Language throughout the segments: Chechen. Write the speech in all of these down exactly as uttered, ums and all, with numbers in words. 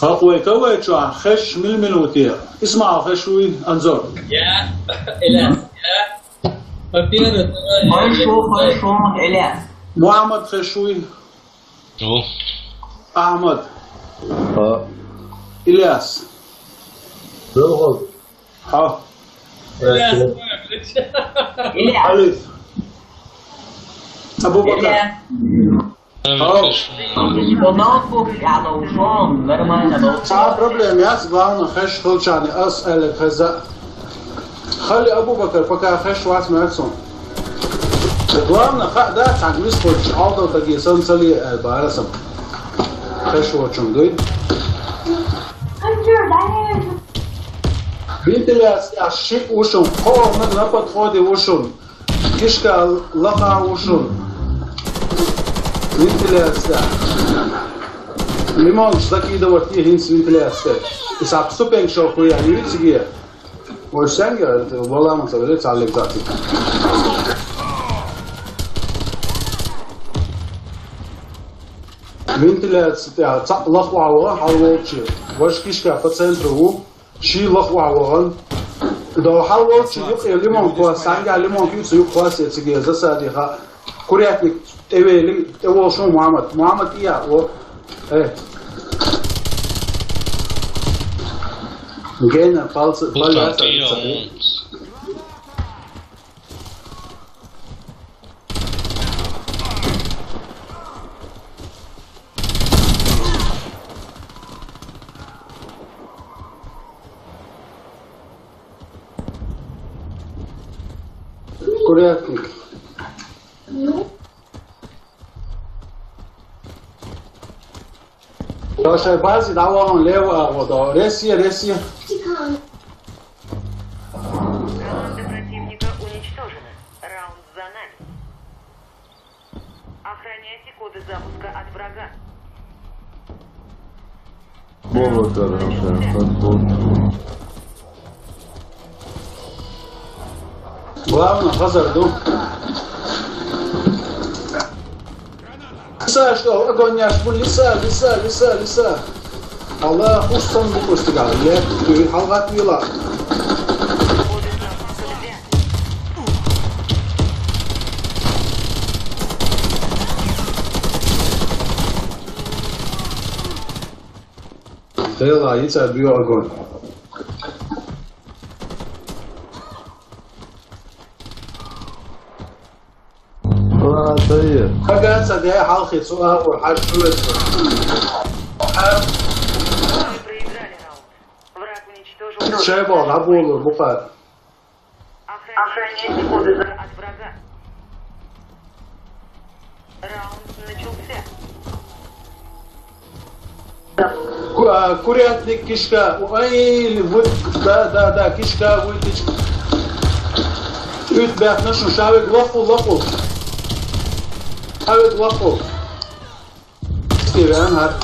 Хьакъ вай кавай чохь хезаш мила-мила ву те? Исмаил хезаш вуй, Анзор? Я, Ильяс, я. По-первых, давай, Хезаш ву, хезаш ву, Ильяс. Мухьаммад хезаш вуй? О. Ахьмад. Хьо. Ильяс. Хьо. Ильяс. Ильяс. Алиф. Абу Бакар. Ильяс. Ау. Что ноутбук, я ушёл, нормально, ноутбук. Цхьа проблема яц, главное, хезаш хилчарна ас аьлларг хеза. Хали Абу Бакар, пока хезаш вац моьтту суна. Главное, хаа дац, цхьана вистхуьлуш, Ӏалдал таге санна ца ле аьлла бара сан. Хезаш волчунна дуй. Вентиляция шиъ ву шуна, кхоъ напад ходе ву шуна. Кишка лакха ву шуна. Вентиляция. Лимонаш закидывать е хӀинца вентиляция. И сахьа ступенька шо хуя, ю циге. Вай сенга, вала ма ца вели, цхьа легзаци. Вентиляция, цхьаъ лакха вагӀа, хьалволчу. Важа кишка по центру ву. Ший лаха охьа вахана. До хьал волчу юкъе лимон кхосса, хьанга лимон куьйца юкъ кхоссе циге засаде хаьа. Курятник тӀевели, тӀеволуш ву Мухьаммад. Мухьаммад, и яа, о. Э. Гена, палца, палца. Курятник. Ша шайн базе дӀавахана лево агӀо до. Рессе, рессе. Команда противника уничтожена. Раунд за нами. Охраняйте коды запуска от врага. Бога, короче, подбор. Главное, хазар ду. Лиса, что, огонь няш, бу, лиса, лиса, лиса, лиса. Аллах, уж сан бу кустуга, ле, ты халгат вила. Тела, яйца бью огонь. Ладно, да. Каган ца де, хьалхи цу агӀор хьаж хӀуьвеза. Шайбал дӀаболур бу кхара. Охраняйте коды запуска от врага. Раунд начался. Ку-, а, курятник кишка. Ай, вы-, да, да, да, кишка вытечка. Уьт баьхна шу, шавиг лоху, лоху. Шавиг лоху. Стивен, хӀара.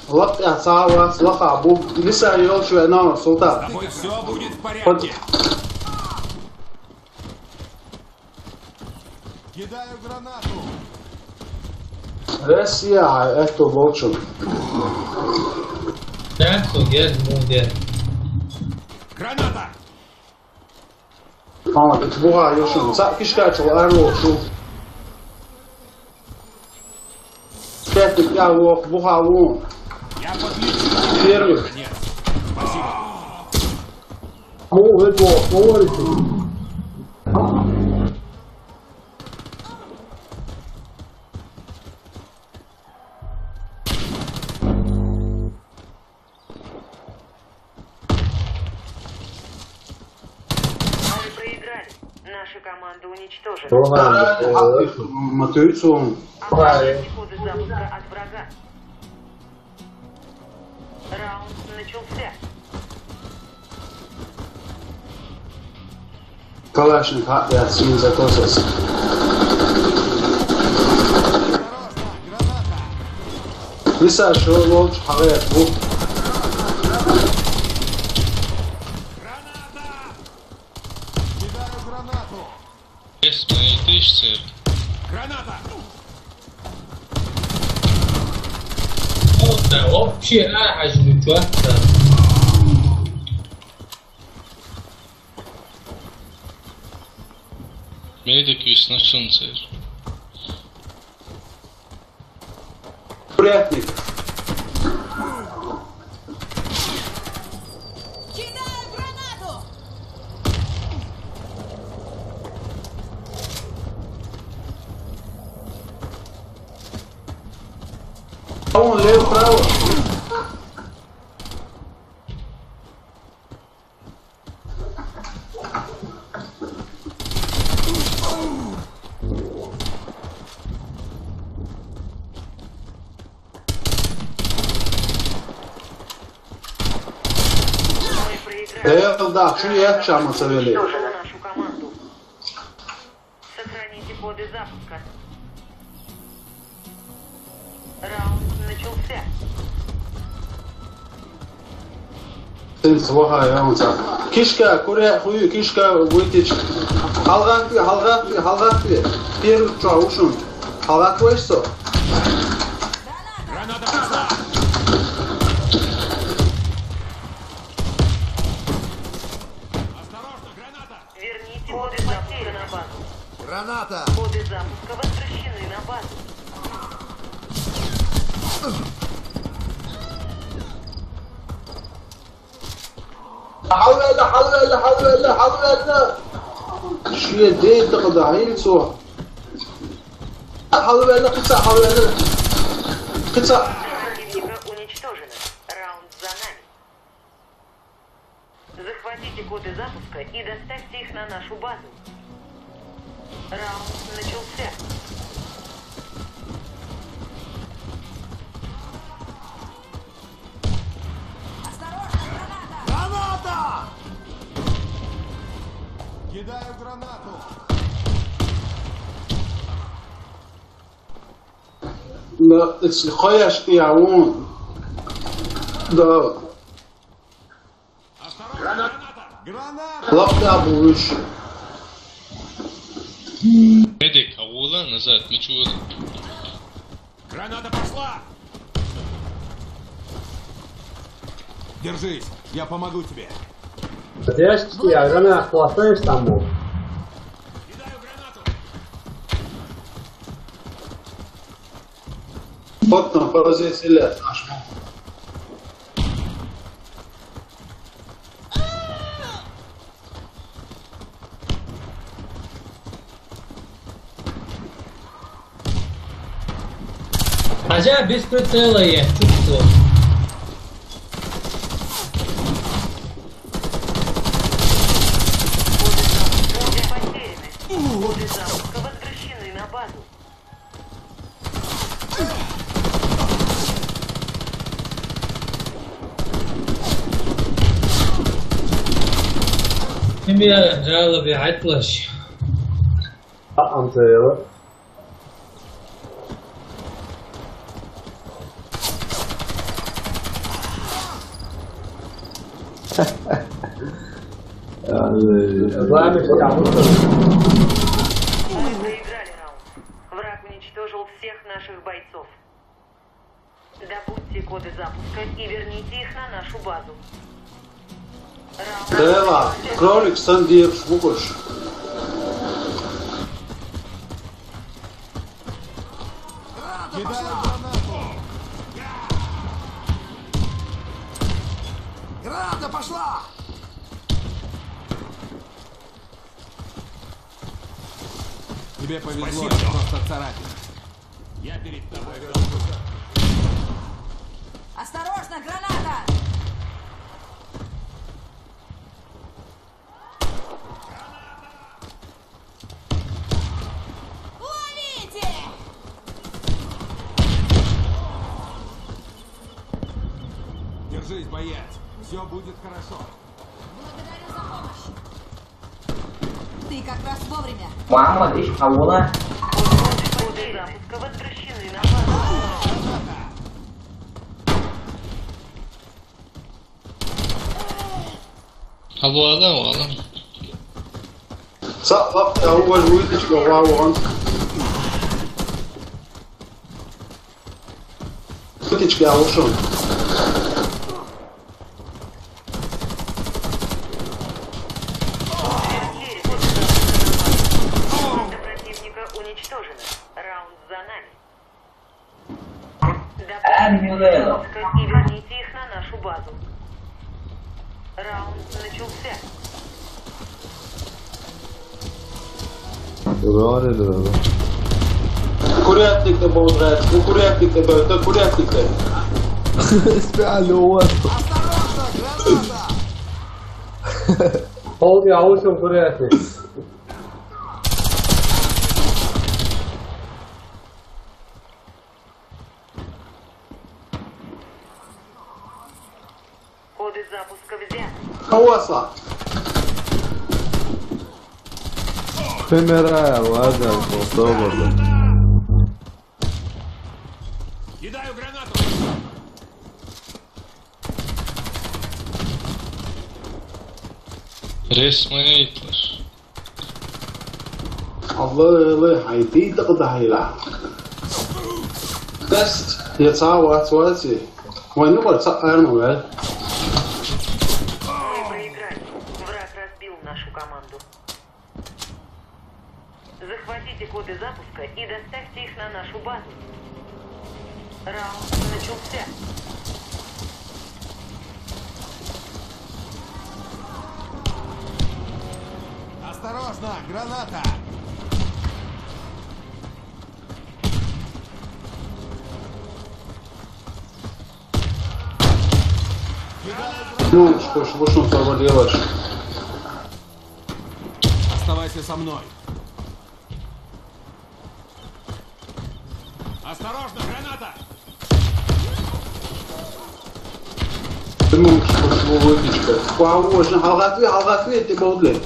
Лакъ тӀехь цхьа а вац, лаха бу. Лиса йолчу веана, Султан. С тобой всё будет в порядке. Кидаю гранату. Россия, а это волчу. Так, сугер, мугер. Граната! Ха, ит буха йошун. Са кишкачу арло шу. Пятый, я вох, буха вон. Я подлечу. Первый. Нет. Спасибо. О, это, о, это. Мы проиграли. Наша команда уничтожена. Что надо? Мотуется он. Охраняйте коды запуска от врага. Раунд начался. Калашников, я син за косас. Лиса, шо волчу хьагӀерта бу? Кидаю гранату. Эс моей тысячи. Граната! Да, вообще, а, хьажи, чё? Да. Медик висна шунцер. Курятник. Кидаю гранату! А он лев право. Эл, да, чё я чама цавели? Сохраните коды запуска. Раунд начался. Сен сваха, я он сам. Кишка, куря, хуй, кишка, вытечь. Халгатви, халгатви, халгатви. Первый чё, ушун. Халгатвайсо. Верните коды запуска на базу. Граната! Коды запуска возвращены на базу. Халвела, халвела, халвела, халвела. Шуе дейт къада, ин со. Халвела, къица, халвела. Къица. Противника уничтожено. Раунд за нами. Захватите коды запуска и доставьте их на нашу базу. Раунд начался. Осторожно, граната! Граната! Кидаю гранату! Да, это ж хаяш я вон. Да. Лапта булыш. Медик, а вола назад, мы чего? Граната пошла! Держись, я помогу тебе. Поддержки, а гранат хватаешь там был? Кидаю гранату! Вот там позиция, аж. Хотя без прицела я чувствую. Коды запуска возвращены на базу. Ким я жалоби айтмыш? Антеева. Главное, что я вышел. Мы проиграли раунд. Враг уничтожил всех наших бойцов. Добудьте коды запуска и верните их на нашу базу. Раунд. Тела, кролик, сандир, шмукуш. Граната пошла! Граната пошла! Тебе повезло, спасибо, это просто царапина. Я перед тобой. Осторожно, граната! Ловите! Держись, боец. Все будет хорошо. Благодарю за помощь. Ты как раз вовремя. Мама, ты чего? Коды запуска возвращены на базу. Алло, алло, алло. Са, лап, я, у вас будет, что, вау, он. Ты Hiç gel olsun. Противника уничтожено. Раунд за нами. Добавьте пожалуйста, и верните их на нашу базу. Раунд начался. Doğru dedi abi. Курятник-то будет, братец, ну курятник-то будет, да курятник-то. Специально у вас. Hold your ocean курятник. Коды запуска взяты. Havasla. Primera ya, ладно, особо. Кидаю гранату. Resmaya gittiler. Алло, алло, хайти да куда хайла. Тест, я цао вац ваци. Вай ну бар ца арма вел. Мы проиграли. Враг разбил нашу команду. Захватите коды запуска и доставьте их на нашу базу. Раунд начался. Осторожно, граната! Ну, что ж, вот что он сам делаешь. Оставайся со мной. Осторожно, граната! Ты можешь, что выпечка. Вау, уже халгатви, халгатви, ты бодле.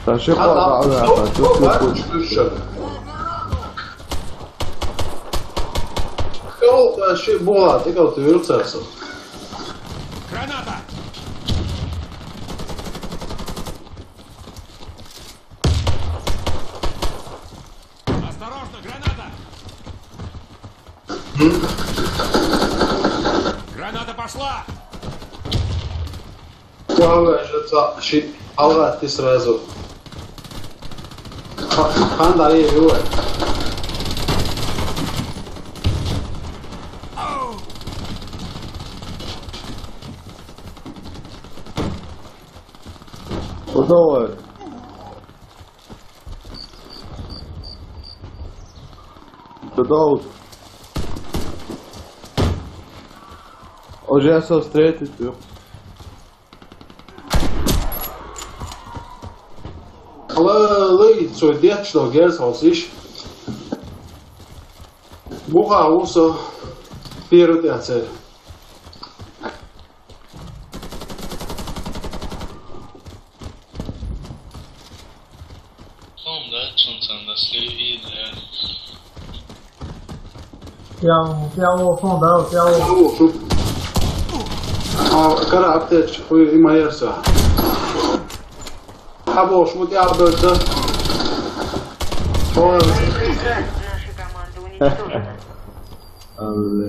Taşı Adam, koydu abi. yok, yok, var mı çıkışa? Yok, şey, bu var, tek altı yürü sarsı. Граната! Осторожно, граната! Граната пошла! Вау, же ца, şey, halgattı сразу. Kan da iyi, iyi. Burada var. Burada var. Hoca só straight yok. Алло, алло, что, дед, что, герс, слышишь? Буха, уса, первый ты оцель. Tamam da açın sen de, Slev'i de ya. Piau, Piau, fondal, Piau. Алло, что? А, кара аптечка, хуй, и моя все. А бо, что ты абдо? Ой, Наша команда уничтожена. Алло.